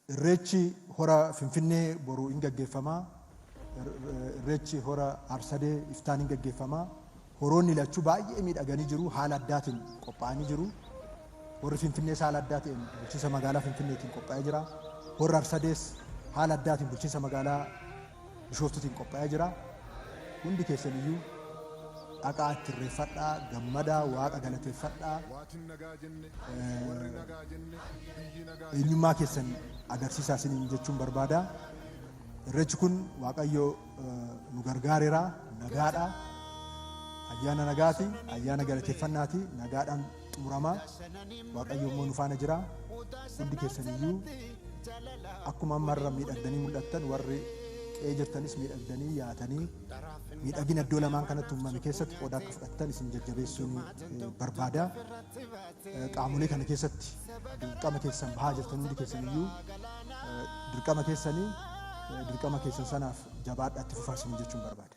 Irreechi hora Finfinnee boru in gaggeeffama. Irreechi hora Harsadee iftaan in gaggeeffama. Horoonni lachuu baay'ee miidhaganii jiru. Haala addaatiin qophaa'anii jiru. Horri Finfinnees haala addaa ta'een bulchiinsa magaalaa Finfinneetiin qophaa'ee jira. Horri Harsadees haala addaatiin bulchiinsa magaalaa Bishooftuutiin qophaa'ee jira. Hundi keessan iyyuu dhaqaa itti irreeffadhaa, gammadaa, Waaqa galateeffadhaa. Eenyummaa keessan agarsiisaa isiniin jechuun barbaada. Irreechi kun Waaqayyo nu gargaareera, nagaadha. Ayyaana nagaati, ayyaana galateeffannaati, nagaadhaan xumurama. Waaqayyo immoo nu faana jira. Hundi keessan iyyuu akkuma amma irra miidhagdanii mul'attan, warri qe'ee jirtanis miidhagdanii yaatanii miidhagina iddoo lamaan kanatti uumame keessatti qooda akka fudhattan isin jajjabeessuun barbaada. Qaamolee kana keessatti dirqama keessan bahaa jirtan hundi keessan iyyuu dirqama keessanii, dirqama keessan sanaaf jabaadhaa, itti fufaa isin jechuun barbaada.